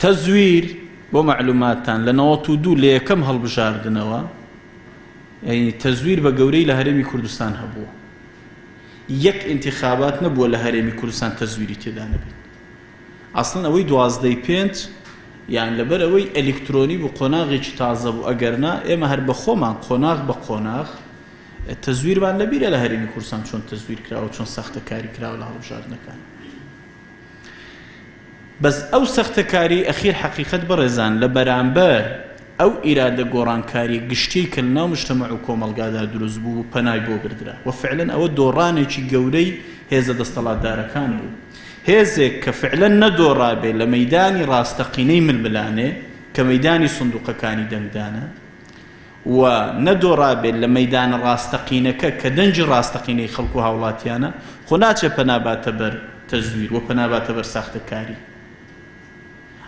تەزویر، بۆ مەعلوماتتان لە 92 لە یەکەم هەڵبژاردنەوە یانی تەزویر بە گەورەی لە هەرێمی کوردستان هەبووە. یەک ئینتیخابات نەبووە لە هەرێمی کوردستان تەزویری تێدا نەبێت. ئەسڵەن ئەوەی 12 ی پێنج یان لەبەر ئەوەی ئەلیکترۆنی بوو قۆناغێکی تازە بوو ئەگەرنا ئێمە هەر بە خۆمان قۆناغ بە قۆناغ تەزویرمان لەبیرە لە هەرێمی کوردستان چۆن تەزویر کراوە چۆن ساختەکاری کراوە لە هەڵبژاردنەکان. بەس ئەو سەختەکاریەی ئەخیر حەقیقەت بەڕێزان لە بەرامبەر ئەو ئیرادە گۆڕانکاریە گشتیەی کە لەناو مجتەمەع و کۆمەڵگادا دروست بوو و پەنای بۆ بردرا و فعلەن ئەوە دۆڕانێکی گەورەی هێزە دەستەڵاتدارەکان بوو هێزێک کە فعلەن نەدۆڕابێ لە مەیدانی ڕاستەقینەی ململانێ کە مەیدانی سندوقەکانی دەنگدانە و نەدۆڕابێت لە مەیدانە ڕاستەقینەکە کە دەنگی ڕاستەقینەی خەڵک و هاوڵاتیانە، خۆ ناچێت پەنا باتە بەر تەزویر و پەنا باتە بەر ساختەکاری.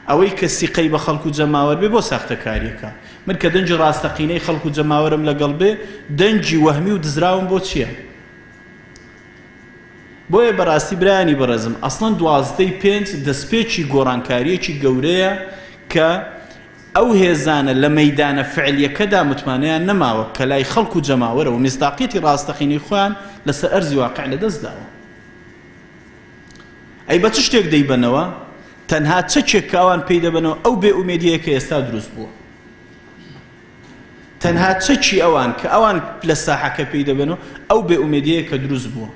ئەوەی کە سیقەی بە خەڵک و جەماوەر بێ بۆ ساختەکاریەکە؟ من کە دەنگی ڕاستەقینەی خەڵک و جەماوەرم لەگەڵ بێ، دەنگی وەهمی و دزراوم بۆ چییە؟ بۆیە بەڕاستی برایانی بەڕێزم ئەسڵەن 12 ی پێنج دەستپێکی گۆڕانکارییەکی گەورەیە کە ئەو هێزانە لە مەیدانە فعلیەکەدا متمانەیان نەماوە کە لای خەڵک و جەماوەرە و میسداقیەتی ڕاستەقینەی خۆیان لەسەر ئەرزی واقع لەدەست داوە. ئەی بە چ شتێک دەیبەنەوە؟ تەنها چەکێک کە ئەوان پێی دەبەنەوە ئەو بێ ئومێدیەیە کە ئێستا دروست بووە. تەنها چەکی ئەوان کە ئەوان لە ساحەکە پێی دەبەنەوە ئەو بێ ئومێدیەیە کە دروست بووە.